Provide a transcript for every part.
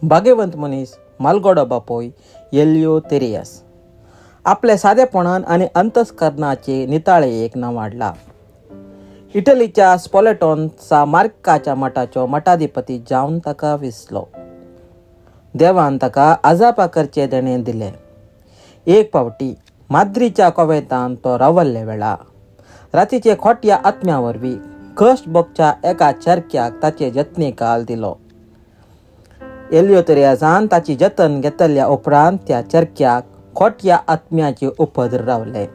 भाग्यवंत मनीस मालगोडो बापूय एलियोतेरियस आपल्या सादेपणान आनी अंतस्करणाचे निताळेक नांवाडला. इटलीच्या स्पॉलेटोन सा मार्काच्या मठाचो मठाधिपती जावन ताका विसलो. देवान ताका अजापा करचे देणें दिलें. एक पावटी माद्रीच्या कोवेंतान तो रावल्ले वेळा रातीचे खोट्या आत्म्या वरवीं कश्ट भोगच्या एका चरक्याक ताचे जतनेकाल दिलो. एलियोतेरियासान ताची जतन घेतल्या उपरांत त्या चरक्याक खोट्या आत्म्याचे उपद्र रावले.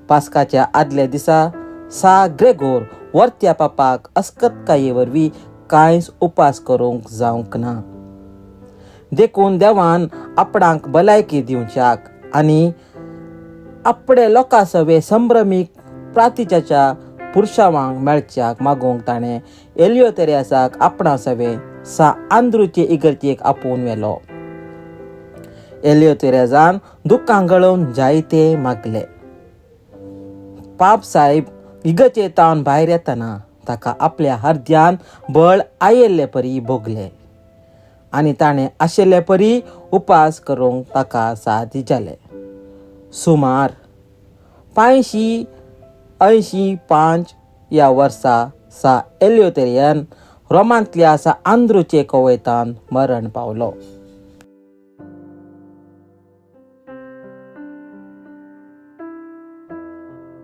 पास्काच्या आदल्या दिसा सा ग्रेगोर वर्त्या पापाक अस्कतकाये वरवीं कांयच उपास करूंक जावंक ना, देखून देवान आपणाक भलायकी दिवच्याक आनी आपणे लोकां सवे संभ्रमीक प्रातिच्याच्या पुरशावांक मेळच्याक मागूंक ताणें एलियोतेरियासाक आपणा सवे सा आंद्रूचे इगर्जेक आपोवन व्हेलो. एलियोतेरियासान दुख्खां गळोवन जायते मागले. पाप साहेब इगर्जे तावन भायर येतना ताका आपल्या हर्द्यान बळ आयिल्ले परी भोगले आनी ताणें आशिल्ले परी उपास करूंक ताका साध्य जालें. सुमार 585 ह्या वर्सा सा एलियोतेरियन रोमांतल्या सा आंद्रूचे कोवेतान मरण पावलो.